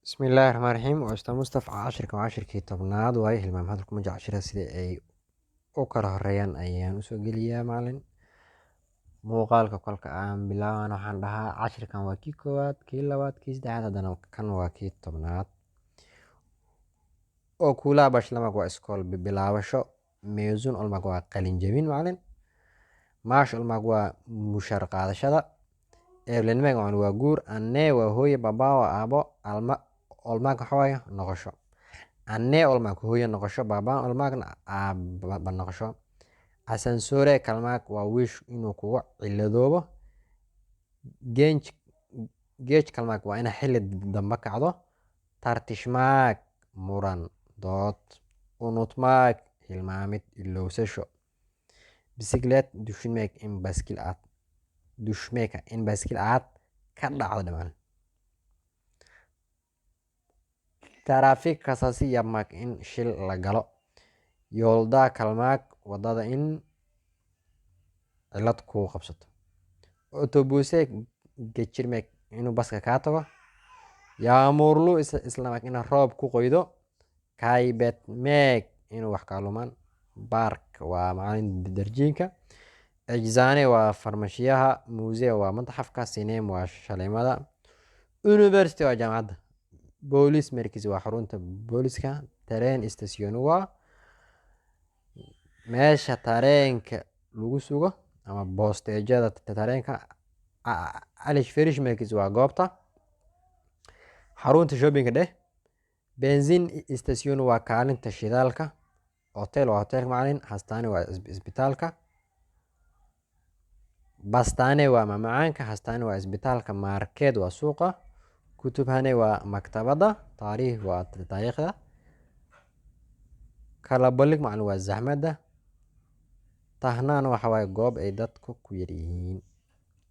Bismillaahi Raxmaani Raxiim. Waa Ustaad Mustaf. Cashirkan waa cashirkii 10aad waaye. Hilmaam hadal kuma jiro. Cashirada sida ay u kala horeeyaan ayaan usoo geliyaa, macalin. Muuqaalka kolka aan bilaaban waxaan dhahaa cashirkan waa kii koowaad, kii labaad, kii saddexaad, haddana kan waa kii 10aad. Okula başlamak waa iskool bilaabasho. Mezun olmak waa qalin jebin, macalin. Maaş olmak waa mushaar qaadashada. Evlenmek waa guur. Anne waa hooyo, baba waa aabo. Alma olmak waxa waaye noqosho. Anne olmak hooyo noqosho, baba olmakna aaba noqosho. Asansöre kalmak waa wiish inuu kugu ciladoobo. Genç geç kalmak waa inaad xilli dambe kacdo. Tartışmak muran, dood. Unutmak hilmaamid, ilowsasho. Bisiklet düşürmek in baaskiil aad düşmek in baaskiil aad ka dhacdo dhamaan. Trafik kazası yapmak in shil la galo. Yolda kalmak wadada in cilad kugu qabsato. Otobüse geçirmek inuu baska kaa tago. Yağmurlu ıslamak inaad roob ku qoydo. Kaybetmek inuu wax kaa lumaan. Park waa macalin darjiinka. Eczane waa farmashiyaha. Müze waa matxafka. Sinema waa shaleemada. Üniversite waa jaamacadda. Polis merkezi waa xarunta booliska. Tren istasyonu waa meesha tareenka lagu sugo ama boosteejada tareenka. Alışveriş merkezi waa goobta xarunta shopping dheh. Benzin istasyonu waa kaalinta shidaalka. Otel waa hotelka, macalin. Hastane waa isbitaalka. Pastane waa macmacaanka. Hastane waa isbitaalka. Market waa suuqa. Kütüphane waa maktabadda. Tarih waa taariikhda. Kalabalık, macalin, waa zaxmadda. Tahnaan waxa waaye goob ay dadku ku yar yihiin.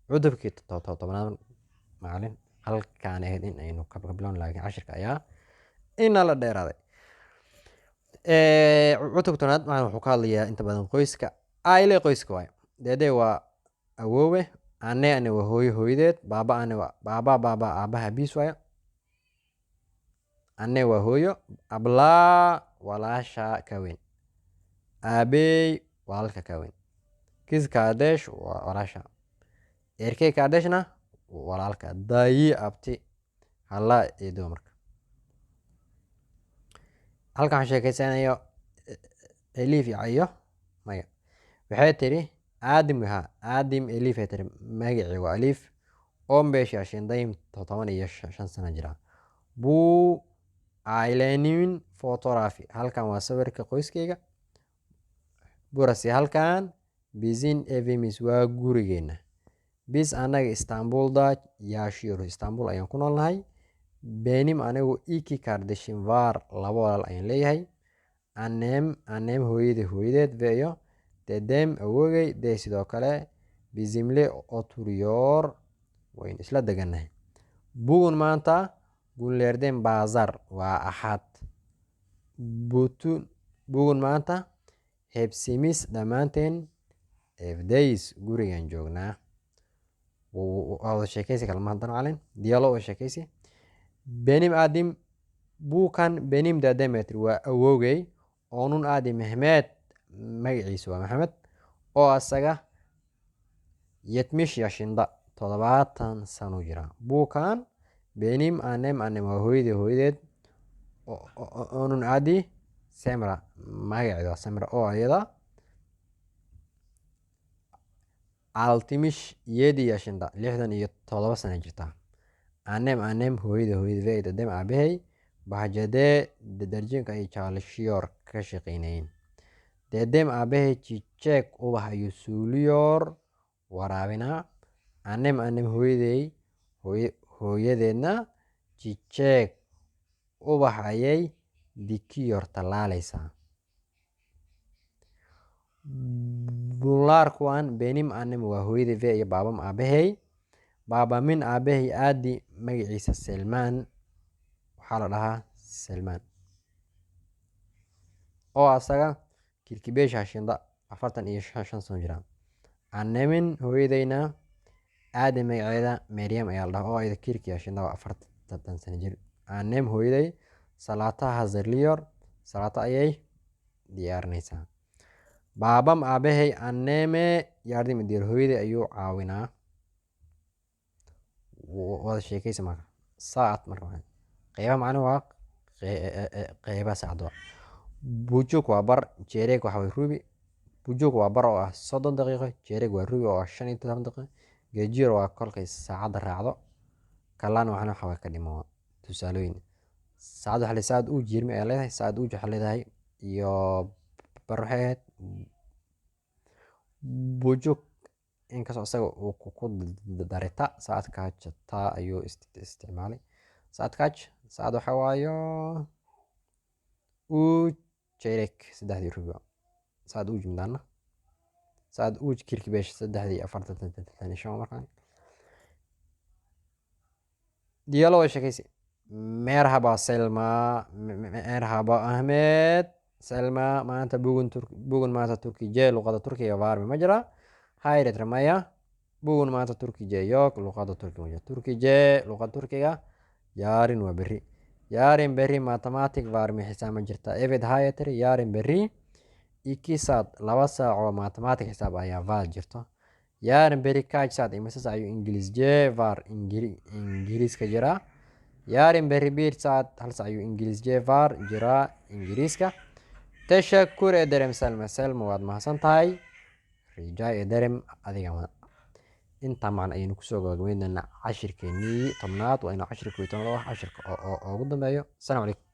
Cutubkii 10aad, macalin, halkaan ahayd in aynu ka bilowno, laakiin cashirka ayaa ina la dheeraaday. Cutubka 10aad, macalin, wuxuu ka hadlayaa inta badan qoyska. Aile qoyska waaye. Dede waa awoowe. Anne ane waa hooyo hooyadeed. Baba ane waa baba, baba aabaha abiis waaye. Anne waa hooyo. Abla walaasha ka weyn. Aabey walaalka ka weyn. Kız kardeş waa walaasha. Erkek kardeşna walaalka. Dayı abti. Hala eedo. Marka halkan waxaan sheekeysanayo Elif iyo maya. Waxay tiri adım ha adım Elif ay tiri, magacii waa Elif. 15 yaşındayım, 15 sano jira. Bu ailenin fotoğrafı, halkan waa sawirka qoyskayga. Burası halkan bizim evimiz waa gurigeena. Biz anaga İstanbul'da yaşıyoruz, Istanbul ayaan ku noolnahay. Benim anigu iki kardeşim var, laba walaal ayaan leeyahay. Annem, annem hooyadii hooyadeed ve iyo dedem awoogay de sidoo kale bizimle oturuyor, waynu isla degannahay. Bugün maanta günlerden pazar waa Axad. Bütün bugün maanta hepsimiz dhammaanteen evdeyiz, gurigaan joognaa. Waa wada sheekeysi kale maanta, macalin. Diyalog, wada sheekeysi. Benim adım, bu kan benim dedem waa awoogay. Onun adı Mehmet, magaciisu waa Maxamed. Oo asaga 70 yaşında, 70 sano jira. Bu kan benim annem, annem waa hooyadii hooyadeed. Onun adı Semra, magaceedu waa Semra. Oo iyada 67 yaşında, 67 sano jirta. Annem, annem hooyada hooyada ve dedem aabahay bahçede darjiinka ay çalışıyor, ka shaqeynayeen. Dedem aabahay çiçek ubax ayuu suluyor, waraabinaa. Annem, annem hooyaday hooyadeedna çiçek ubax ayay dikiyor, tallaaleysaa. Bunlar kuwan benim annem waa hooyaday ve iyo babam aabahay. Babamın aabahay adı magaciisa Selmaan, waxaa la dhahaa Selmaan. Oo asaga 45 yaşında, 45 sano jira. Annemin hooyadayna aadi magaceeda Maryam ayaa la dhahaa oo ayada 40 yaşında, waa 40 sano jir. Annem hooyaday, salata hazırlıyor, salata ayay diyaarinaysaa. Babam aabahay, anneme yardım ediyor, hooyaday ayuu caawinaa. Wada sheekaysa marka. Saat marka qeybaha macnuhu waa qeybaha saacadda. Buçuk waa bar, çeyrek waxa way rubi. Buçuk waa bar oo ah 30 daqiiqo, çeyrek waa rubi oo ah 15 daqiiqo. Geçiyor waa kolkay saacadda raacdo. Kalan waxna waxa way ka dhimo. Tusaalooyin: saacad waxa la saacad üç 20 ayaa leedahay, saacad üç waxaa leedahay iyo bar waxay ahayd buçuk. Inkastoo isaga uu ku daray ta, saat kaç ta ayuu isticmaalay. Saat kaç, saacad waxa waayo üç çeyrek, saddexdii rubi. Saat üç midaana saat üç 45, 3:45 markaan. Diyalo sheekaysi. Merhaba Selma, merhaba Ahmed. Selma, maanta bugün bugün maanta Türkçe, luqada Turkiga, var mı, ma jira? Hayır, maya. Bugün maanta Türkçe yok, luqada Turkiga ma jiro. Türkçe, luqada Turkiga. Yarın waa berri. Yarın berri matematik var mı, xisaab ma jirta? Evet, hayır. Yarın berri 2 saat, 2 saac oo matematik xisaab ayaa var, jirto. Yarın berri kaç saat, imise saac ayuu İngilizce var, Ingiriiska jiraa? Yarın berri 1 saat, 1 saac ayuu İngilizce var, jiraa Ingiriiska. Teşekkür ederim Selma. Selma, waad mahadsan tahay. Rica ederim, adiga. Intaa macna ayaynu kusoo gabagabaynaynaa cashirkeenii 10aad. Waa inuu cashirka 11aad oo ah cashirka oo ugu dambeeyo. Asalaamu calaykum.